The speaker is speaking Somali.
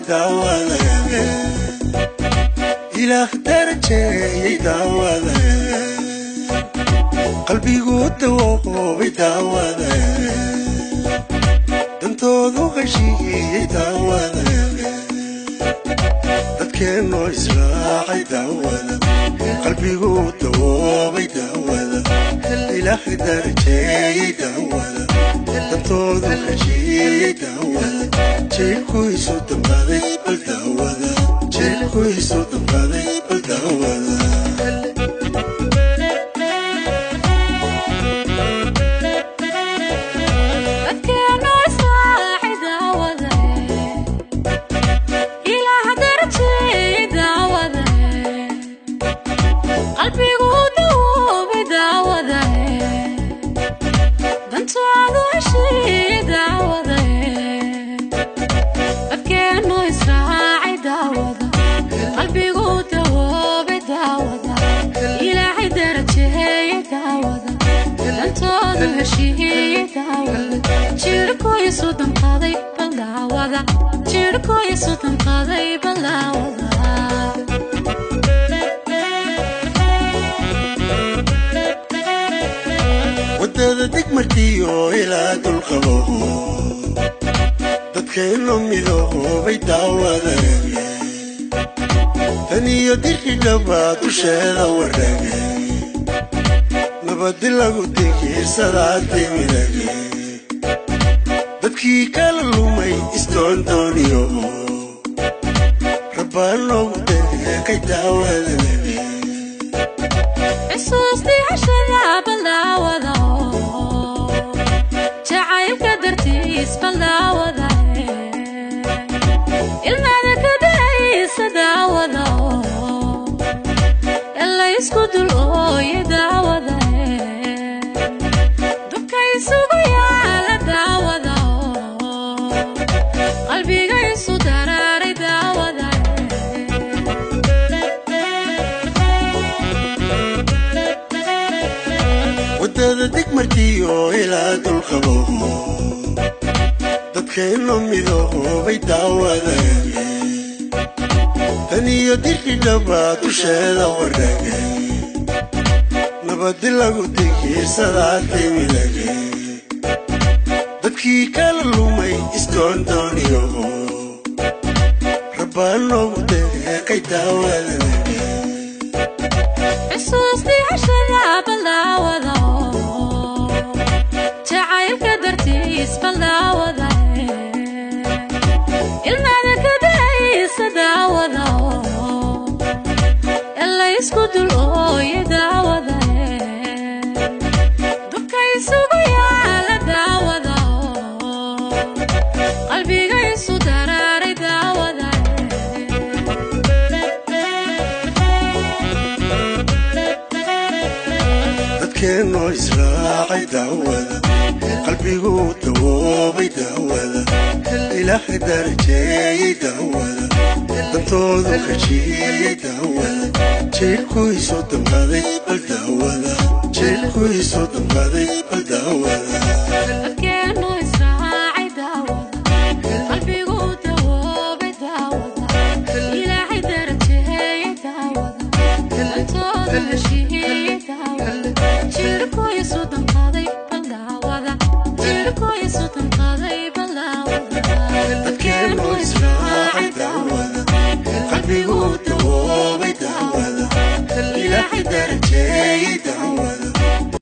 daawada, Ilaah darajeeyay daawada, qalbigu dawoobay daawada, dantoodu heshiiyey daawada, dadkeennoo israacay daawada, qalbigu dawoobay daawada, Ilaah darajeeyay daawada, dantoodu heshiiyey daawada, jiilku isu damqaday bal daawada, jiilku isu damqaday bal daawada. Dadkeenu israacay daawada, Ilaah darajeeyay daawada, qalbigu dawoobay daawada, dantoodu heshiiyey daawada, dadkeenu israacay daawada, qalbigu dawoobay daawada, Ilaahay darajeeyay daawada, dantoodu heshiiyey daawada, jirku isu damqaday bal daawada, jirku isu damqaday bal daawada. Waddada degmartiyo ilaa dulqabo, dadkeennu midoobay daawada, tan iyo dirki dhaba dusheeda wareege, nabadi lagu digiirsadaa timidage, dadkii kala lumay isdoondooniyo, rabbaa noogu deeqay daawada. Xusuustii cashada bal daawada, jacaylka dartiis bal daawada, ilmada ka da'aysa daawada, ela isku dul ooye daawada, dubka isugu yaala daawada, qalbiga isu daraaray daawada. Waddada degmartiyo ilaa dulqabo, dadkeennu midoobay daawada, tan iyo dirki dhaba dusheeda wareege, nabadi lagu digiirsadaa timidage, dadkii kala lumay isdoondooniyo, rabbaa noogu deeqay daawada. Xusuustii cashada bal daawada, jacaylka dartiis bal daawada, ilmada ka da'aysa daawada, ela isku dul ooye daawada, dubka isugu yaala daawada, qalbiga isu daraaray daawada. Dadkeennoo israacay daawada, qalbigu dawoobay daawada, Ilaah darajeeyay daawada, dantoodu heshiiyey daawada, jiilku isu damqaday bal daawada, jiilku isu damqaday bal daawada. Dadkeenu israacay daawada, qalbigu dawoobay daawada, Ilaahay darajeeyay daawada, dantoodu heshiiyey daawada, jirku isu damqaday bal daawada, jirku isu damqaday.